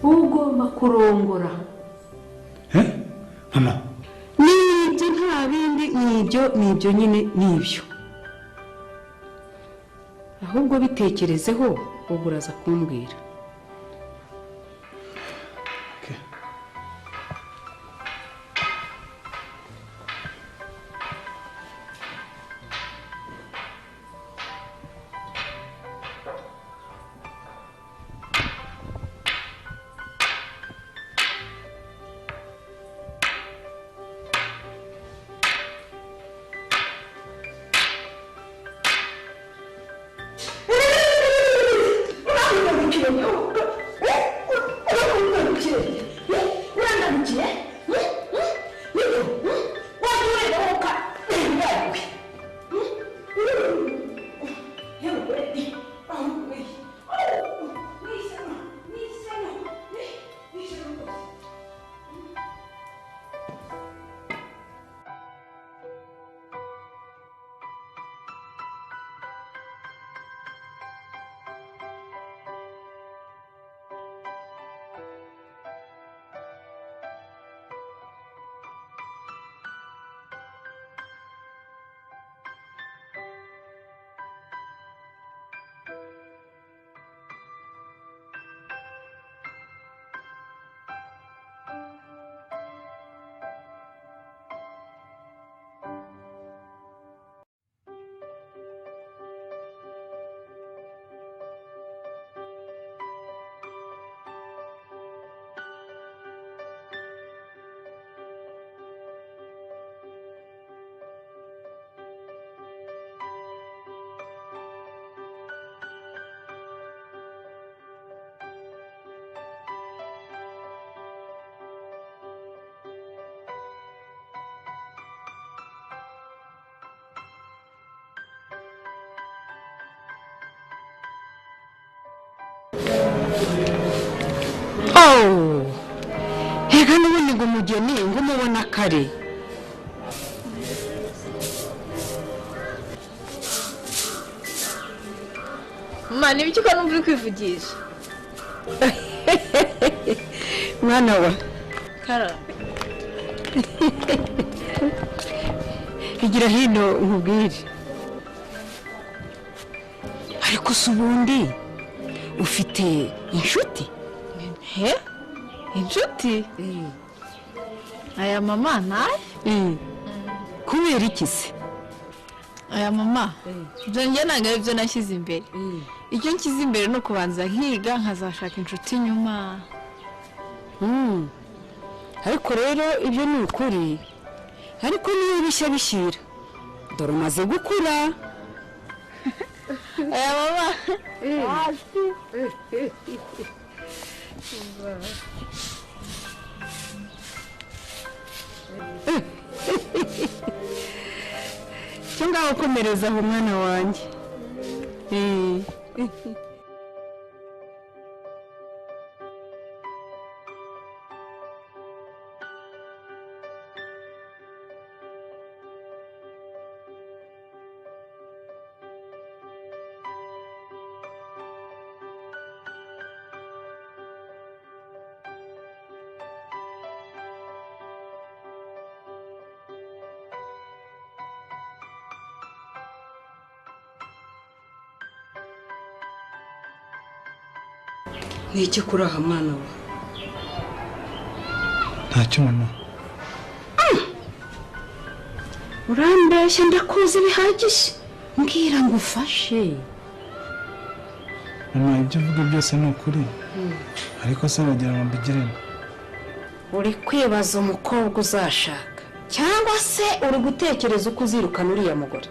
Ugomba kurongora. Mama, nibyo nta bindi, nibyo nibyo nyine nibyo. Ahubwo bitekerezeho ubwo uraza kumbwira. Oh, reka n'ubundi ngo umugeni ngo umubona kare. Mama, ni ibiki ko numva uri kwivugisha? Mwana wa Kara, igira hino nkubwire. Ariko se ubundi ufite inshuti? He? Inshuti? Aya mama ntayo? Kubera iki se? Aya mama, ibyo njye ntabwo ari byo nashyize imbere. Icyo nshyize imbere ni ukubanza nkiga nkazashaka inshuti nyuma. Ariko rero ibyo ni ukuri, ariko niyo bishya bishyira dore umaze gukura. Aya mama, cyo ngaho komereza aho mwana wanjye. Ni iki kuri aha mwana we? Ntacyo mama. Urambeshya ndakuzi bihagije, mbwira ngo ufashe. Mama, ibyo uvuga byose ni ukuri, ariko se wagira ngo mbigirene? Uri kwibaza umukobwa uzashaka cyangwa se uri gutekereza uko uzirukana uriya mugore?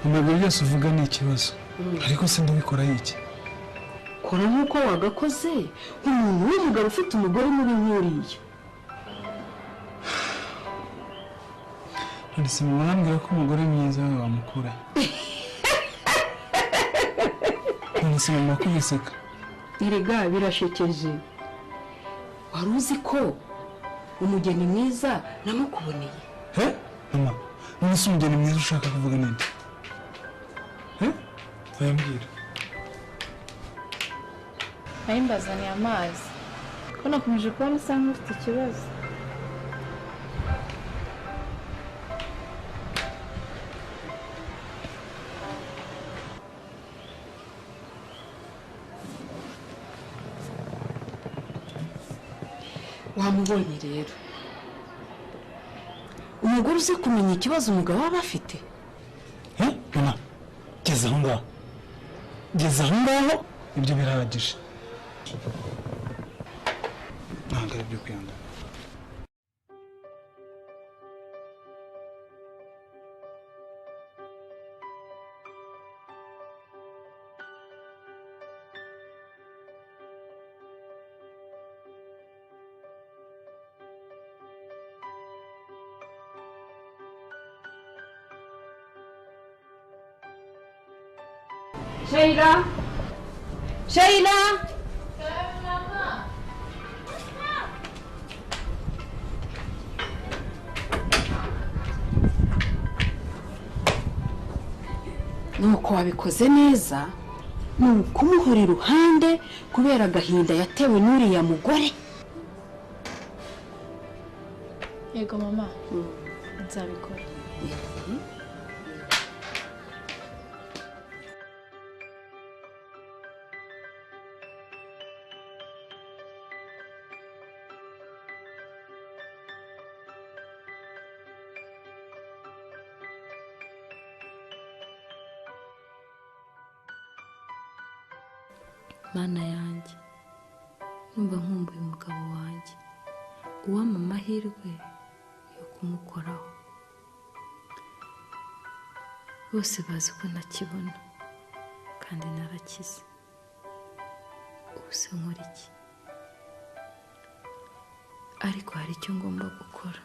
Mama, ibyo byose uvuga ni ikibazo, ariko se ndabikora iki? Kora nk'uko wagakoze umuntu w'umugabo ufite umugore mubi nk'uriya. None se mama arambwira ko umugore mwiza we wamukura? None se mama kubiseka? Erega birashekeje. Wari uzi ko umugeni mwiza namukuboneye? He? Mama, none se umugeni mwiza ushaka kuvuga ninde? He? Wayambwira. Nari mbazaniye amazi. Ko nakomeje kubona usa nk'ufite ikibazo. Wamubonye rero. Umugore uzi kumenya ikibazo umugabo aba afite. Mama, geza aho ngaho. Geza aho ngaho, ibyo birahagije. Ntabwo ari ibyo kwihangana. Sheila! Sheila! Nuko wabikoze neza, ni ukumuhora iruhande kubera agahinda yatewe n'uriya mugore. Yego mama, nzabikora. Mana yanjye, numva nkumbuye umugabo wanjye, uwampa amahirwe yo kumukoraho. Bose bazi ko ntakibona kandi narakize. Ubu se nkora iki? Ariko hari icyo ngomba gukora.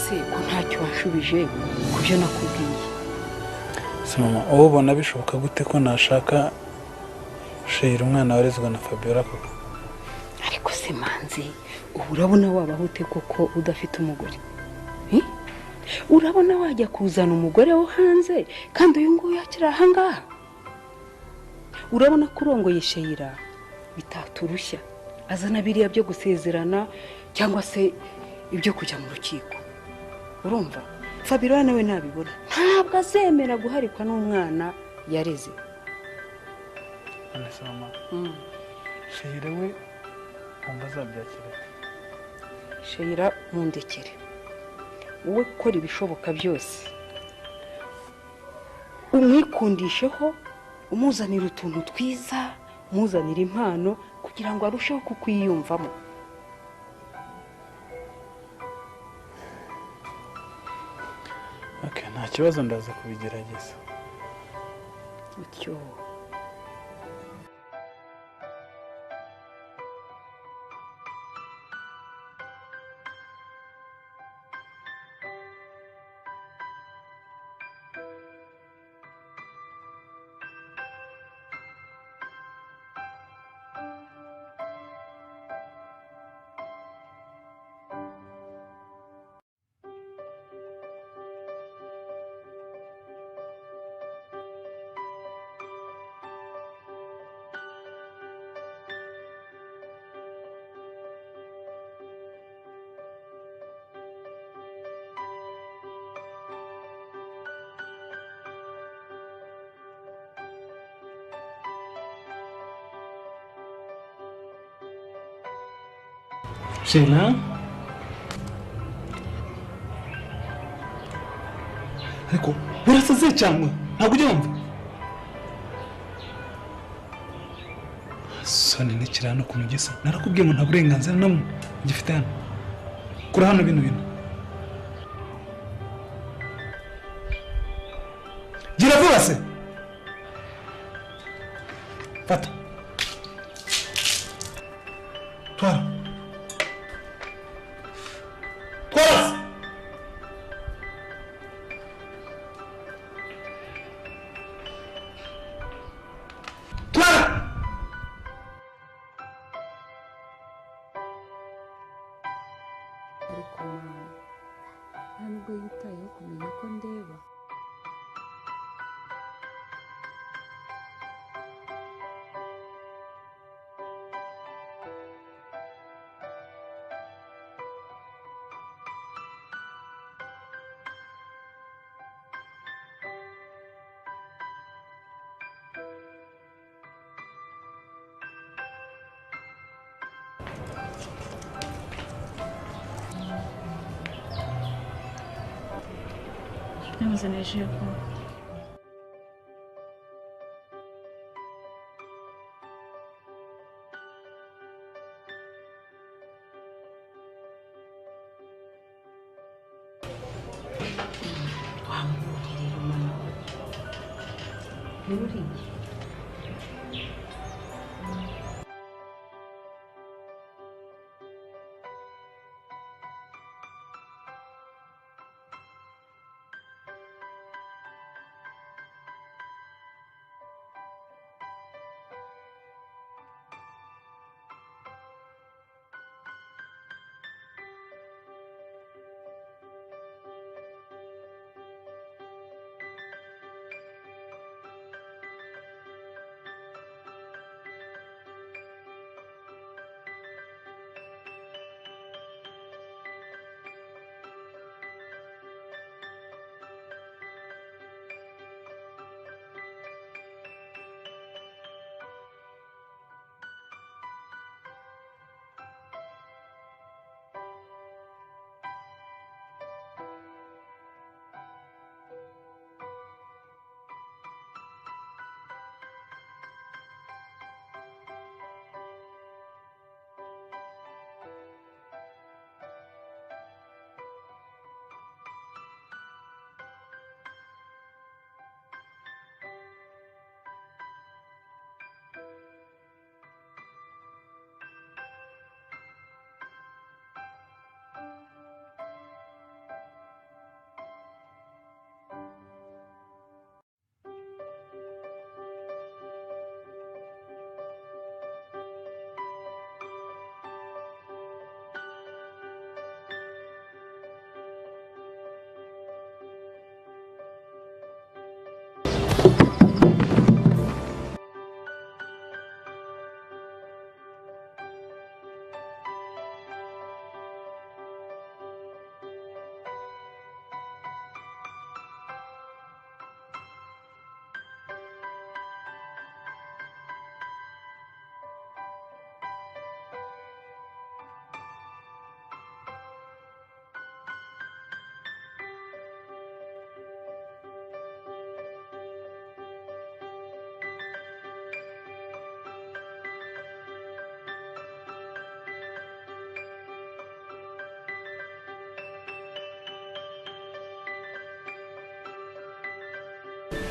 Se ko ntacyo wanshubije ku byo nakubwiye. Se mama, wowe ubona bishoboka gute ko nashaka Sheila umwana warezwe na Fabiola koko? Ariko se Manzi, ubu urabona wabaho ute koko udafite umugore? Urabona wajya kuzana umugore wo hanze kandi uyu nguyu akiri aha ngaha? Urabona ko urongoye Sheila bitaturushya, azana biriya byo gusezerana cyangwa se ibyo kujya mu rukiko. Urumva Fabiola nawe nabibona ntabwo azemera guharikwa n'umwana yareze. None se mama, Sheila we wumva azabyakira? Sheila mundekere, wowe ukora ibishoboka byose umwikundisheho, umuzanira utuntu twiza, umuzanira impano kugira ngo arusheho kukwiyumvamo. Okay, nta kibazo ndaza kubigerageza. Utyo. Sheila? Ariko urasaze cyangwa ntabwo ujya wumva? Soni n'ikirano ukuntu gisa, narakubwiye ngo nta burenganzira na bumwe ugifite hano. Kura hano bino bintu. Gira vuba se. Fata. Twara. Twara. Twara. Ariko mama nta nubwo yitayeho kumenya ko ndeba. Namuzaniye ji yo kunywa. Wamubonye rero mama we. Ni uriya.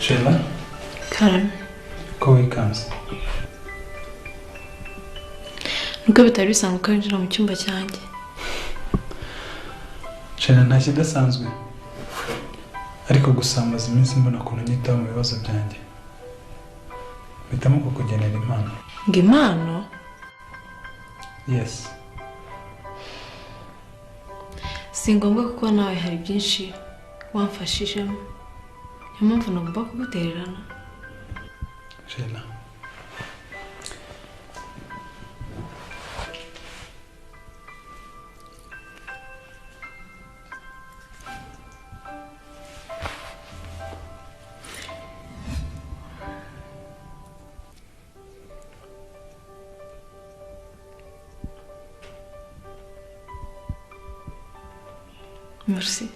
Sheila? Karame. Ko wikanze? Nuko bitari bisanzwe ko winjira mu cyumba cyanjye. Sheila, nta kidasanzwe. Ariko gusa maze iminsi mbona ukuntu unyitaho mu bibazo byanjye. Mpitamo kukugenera impano. Ngo impano? Yes. Si ngombwa kuko nawe hari byinshi wamfashijemo. Niyo mpamvu nagomba kugutererana. Sheila. Merci.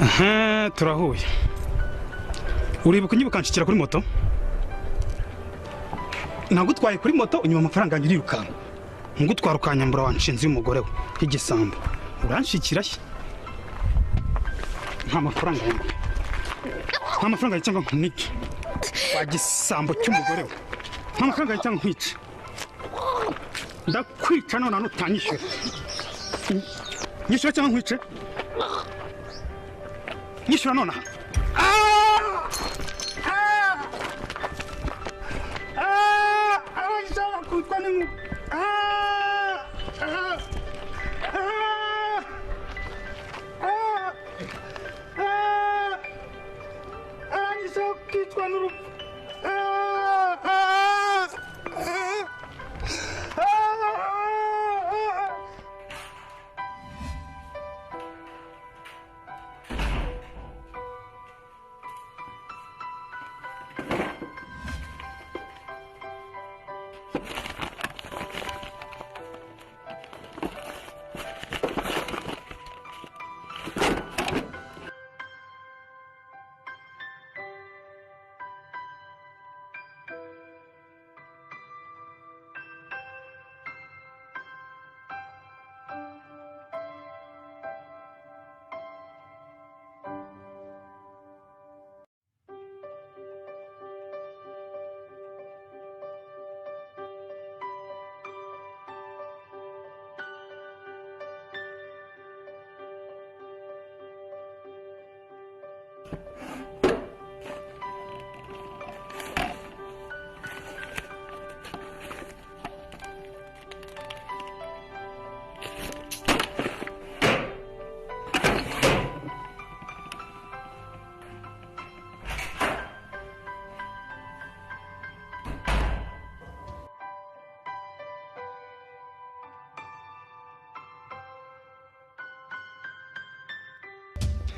Aha, turahuye. Uribuka unyibuka nshikira kuri moto? Nagutwaye kuri moto unyuma amafaranga yanjye urirukanka. Ngutwara ukanyambura wanshinze y'umugore we nk'igisambo. Uranshikira se? Nta mafaranga yanjye. Nta mafaranga cyangwa nkunike. Wa gisambo cy'umugore we. Nta mafaranga cyangwa nkwice. Ndakwica none nutanyishyura. Nyishyura cyangwa nkwice? Nyishyura nonaha.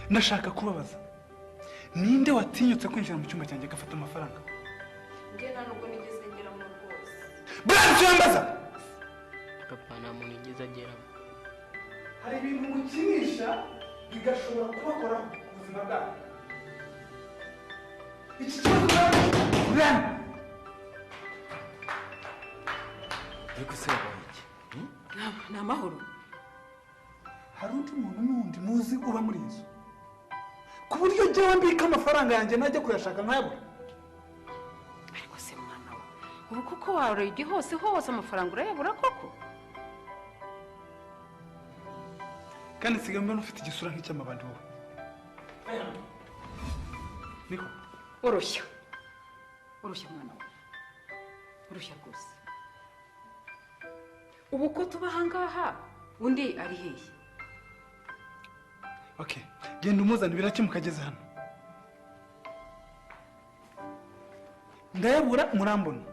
Ndashaka kubabaza ninde watinyutse kwinjira mu cyumba cyanjye agafata amafaranga? Nge nta nubwo nigeze ngeramo rwose. Brian, cyambaza papa nta muntu yigeze ageramo. Hari ibintu mukinisha bigashobora kubakoraho ku buzima bwanyu. Iki kibazo Brian, ariko se wabaye iki? Ni amahoro. Hari undi muntu n'undi muzi uba muri iyi nzu ku buryo njyewe mbika amafaranga yanjye najya kuyashaka nkayabura? Ariko se mwana we, ubu kuko warebye hose hose amafaranga urayabura koko? Kandi nsigaye mbona ufite igisura nk'icy'amabandi wowe. Niko oroshya oroshya mwana we, oroshya rwose. Ubu ko tuba ahangaha undi ari hehe? Okay, genda umuzane birakemuka ageze hano. Ndayabura murambona.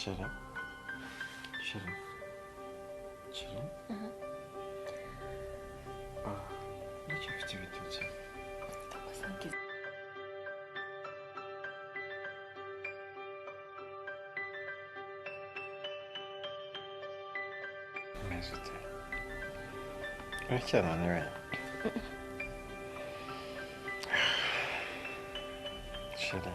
Chérie, chérie, chérie. Ndacyafite ibitotsi. Umeze ute? Uracyananiwe? Chérie.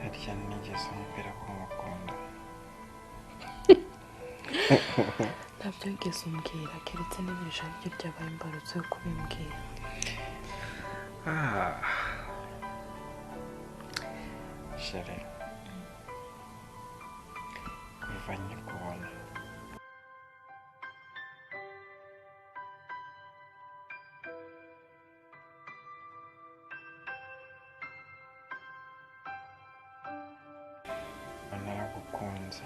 Harya nigeze nkubwira ko ngukunda? Ntabyo wigeze umbwira, keretse niba iri joro ryo ryabaye imbarutso yo kubimbwira. Chérie, kuva nkikubona Nagukunze.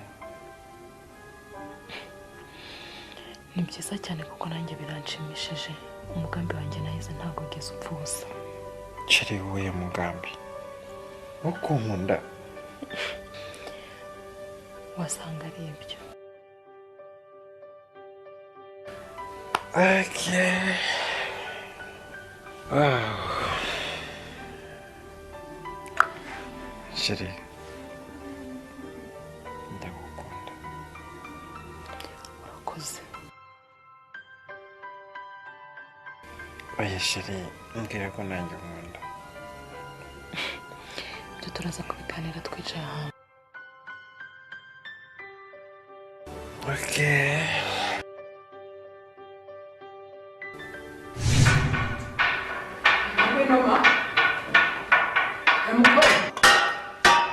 Ni byiza cyane kuko nanjye biranshimishije. Umugambi wanjye nahize ntabwo ugeze upfa ubusa. Chérie, uwuhe mugambi? Wo kunkunda? Wasanga ari ibyo. Okay. Wow. Chérie, ndagukunda. Urakoze. Oya chérie, mbwira ko nanjye unkunda. Ibyo turaza kubiganira twicaye ahantu. Okay.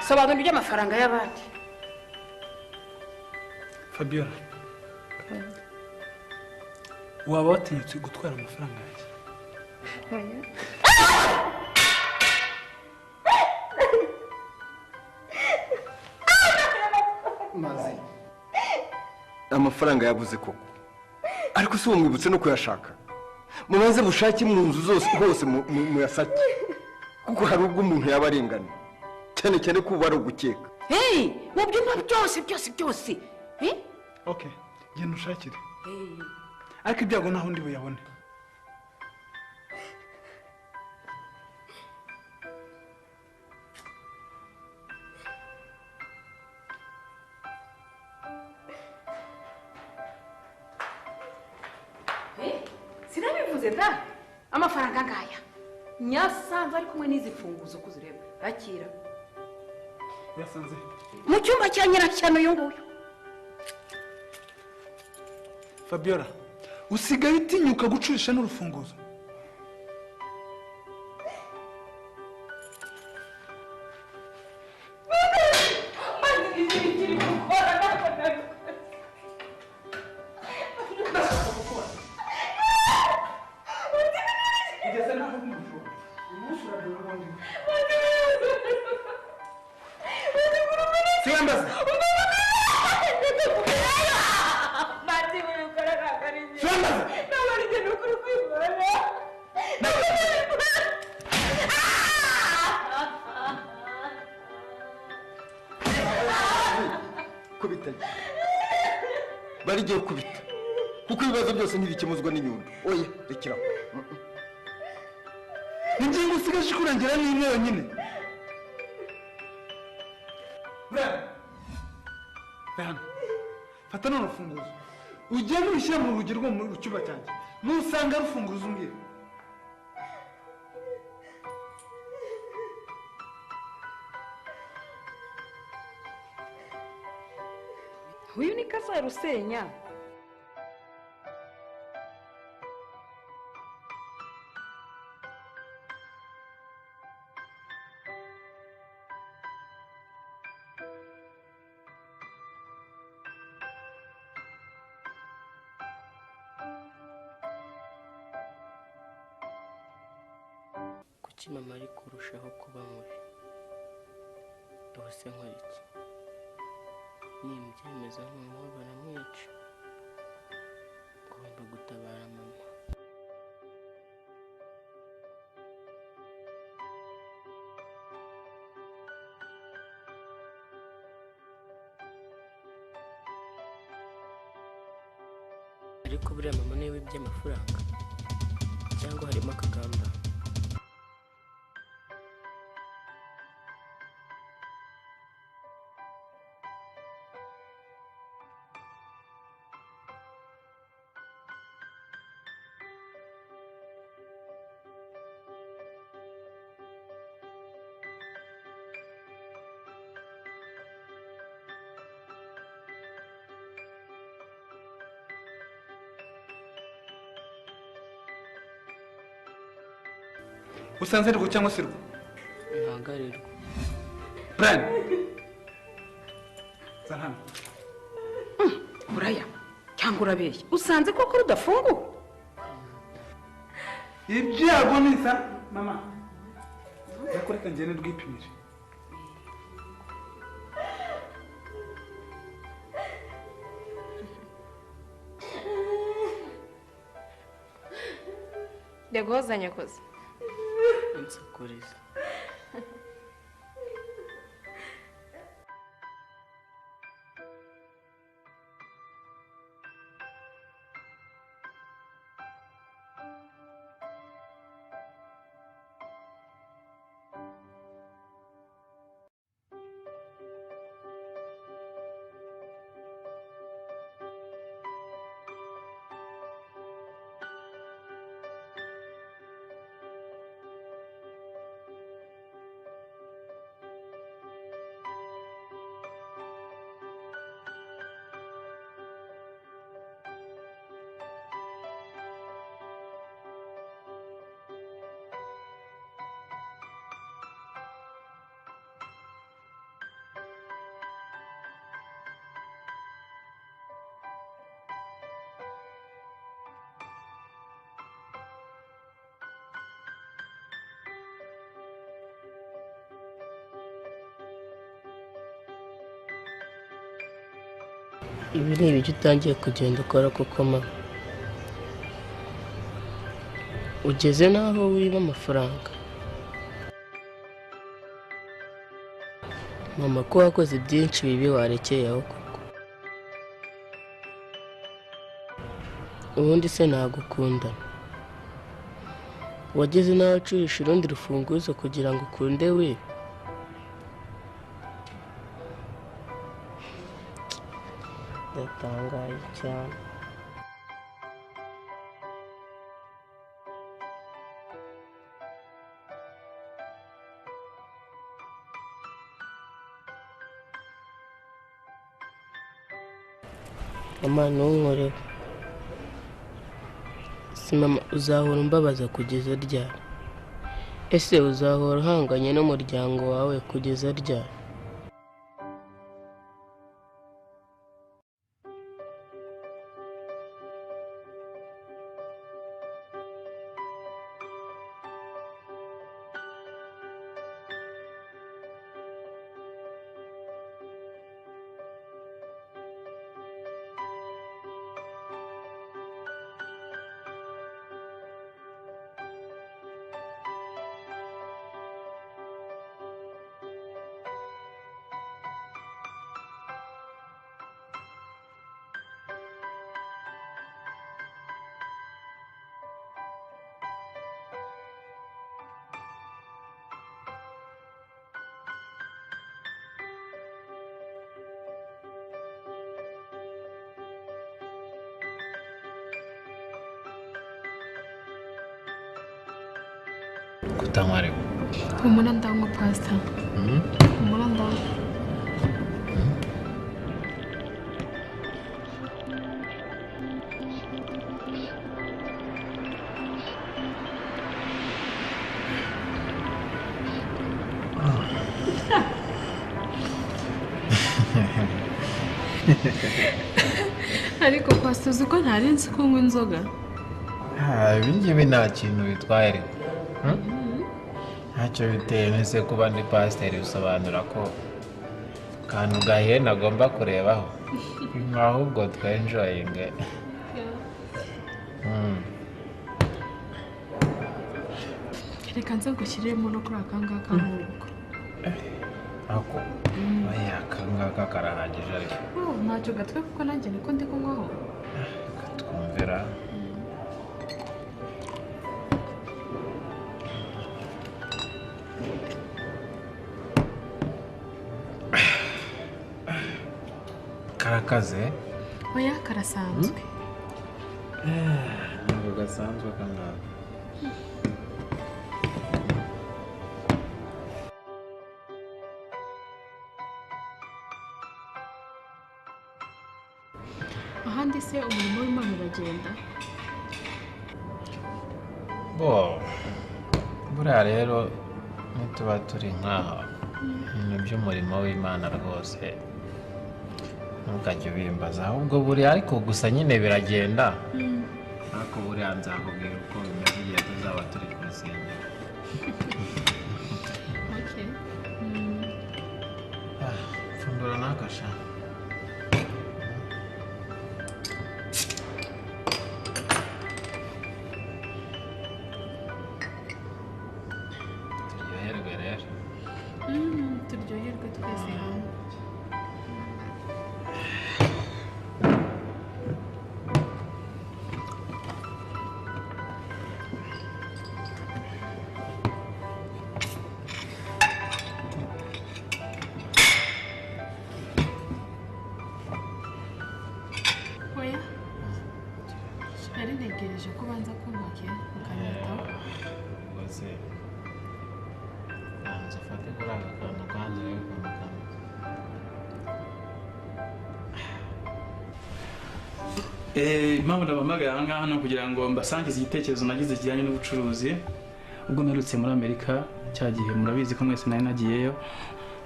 Sobanura iby'amafaranga y'abandi. Fabiola, waba watinyutse gutwara amafaranga yanjye? Mazi, amafaranga yabuze koko, ariko si uwo mwibutse no kuyashaka. Mubanze bushake mu nzu zose hose muyasake, kuko hari ubwo umuntu yaba arengana, cyane cyane ko ubu ari ugukeka. Hey, mu byumba byose byose byose. Okay, genda ushakire. Ariko ibyago ntaho ndi buyabone. Sinabivuze da, amafaranga ngaya nyasanze ari kumwe n'izi mfunguzo kuzireba. Akira. Yasanze mu cyumba cya nyirashyano uyu nguyu. Fabiola, usigaye utinyuka gucurisha n'urufunguzo. Barigiye kubita kuko ibibazo byose ntibikemuzwa n'inyundo. Oya, rekeraho. Ingingo usigaje kurangira ni imwe yonyine. Bwana, fata none urufunguzo ugende ubishyire mu rugi rwo mu cyumba cyanjye. Nusanga rufunguzo umbwire. Uyu ni Kazarusenya. Kuki mama ari kurushaho kuba mubi? Ubuse nkora iki? Nimbyemeza noneho baramwica. Ngomba gutabara mama. Ariko buriya mama niwe wibye amafaranga, cyangwa harimo akagamba? Usanze rwo cyangwa se rwo? Ntabwo ari rwo. Brian, zana hano. Buraya cyangwa urabeshya? Usanze koko rudafunguye? Ibyago nisa mama. Ndakureka ngende rwipimire. Jya guhoza nyakoze. Unsakuriza. Ibi ni ibiki utangiye kugenda ukora kuko mama ugeze n'aho wiba amafaranga. Mama ko wakoze byinshi bibi warekeye aho koko. Ubundi se nagukundana. Wageze n'aho ucurisha urundi rufunguzo kugira ngo ukunde we. Ndatangaye cyane. Mama ntunkoreho. Si mama uzahora umbabaza kugeza ryari? Ese uzahora uhanganye n'umuryango wawe kugeza ryari? Kutanywa ariko. Humura ndanywa pasita. Humura ndanywa. Ariko pasita uzi ko ntari nzi kunywa inzoga? Ibi ngibi nta kintu bitwaye ariko. Ntacyo biteye nese kuba ndi pasiteri bisobanura ko akantu gahiye nagomba kurebaho ahubwo twenjoyinge. Reka nze ngushyiriremo no kuri aka ngaka nk'ubwo. Ako aka ngaka karahagije ariko ntacyo gatwe kuko nanjye niko ndi kunywaho. Twumvira. Karakaze? Oya karasanzwe. Ntabwo gasanzwe aka ngaka. Ahandi se umurimo w'Imana uragenda? Bo, buriya rero nituba turi nk'aha ibintu by'umurimo w'Imana rwose ntukajye ubimbaza, ahubwo buriya ariko gusa nyine biragenda. Ariko buriya nzakubwira uko bimeze igihe tuzaba turi ku rusengero. Pfundura n'akasha. Impamvu ndabahamagaye aha ngaha ni ukugira ngo mbasangize igitekerezo nagize kijyanye n'ubucuruzi. Ubwo mperutse muri Amerika cya gihe, murabizi ko mwese nari nagiyeyo,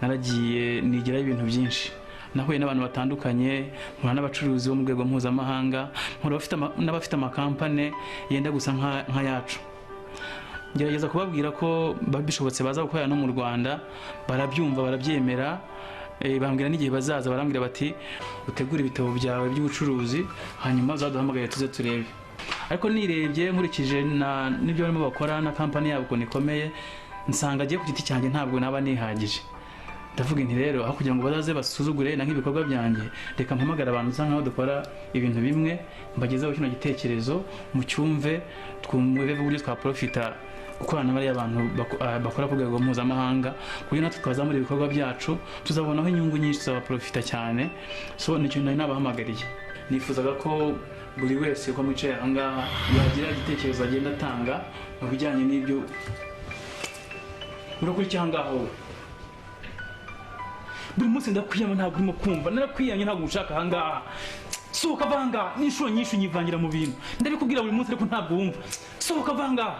naragiye nigirayo ibintu byinshi. Nahuye n'abantu batandukanye, mpura n'abacuruzi bo mu rwego mpuzamahanga, mpura n'abafite amakampane yenda gusa nk'ayacu. Ngerageza kubabwira ko bishobotse baza gukorera no mu Rwanda, barabyumva, barabyemera. Bambwira n'igihe bazaza, barambwira bati utegure ibitabo byawe by'ubucuruzi, hanyuma uzaduhamagare tuze turebe. Ariko nirebye nkurikije n'ibyo barimo bakora na kampani yabo ukuntu ikomeye, nsanga agiye ku giti cyanjye ntabwo naba nihagije. Ndavuga nti rero aho kugira ngo bazaze basuzugure na nk'ibikorwa byanjye, reka mpamagare abantu usa nkaho dukora ibintu bimwe, mbagezeho kino gitekerezo mucyumve, twumve uburyo twaprofita gukorana n'abariya bantu bakora ku rwego mpuzamahanga, ku buryo natwe twazamura ibikorwa byacu tuzabonaho inyungu nyinshi, tuzabaprofita cyane. So nicyo nari nabahamagariye. Nifuzaga ko buri wese uko mwicaye aha ngaha yagira igitekerezo agenda atanga mu bijyanye n'ibyo urakurikiye aha ngaha. Wowe buri munsi ndakwiyama, ntabwo urimo kumva, narakwiyamye, ntabwo ushaka aha ngaha. Sohoka va aha ngaha, n'inshuro nyinshi unyivangira mu bintu, ndabikubwira buri munsi ariko ntabwo wumva. Sohoka va aha ngaha,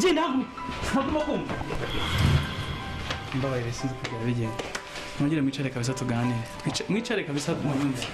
genda, ntabwo urimo kumva. Mbabarire, sinzi uko byari bigenda. Mwongere mwicare kabisa tuganire. Mwicare kabisa mwumve.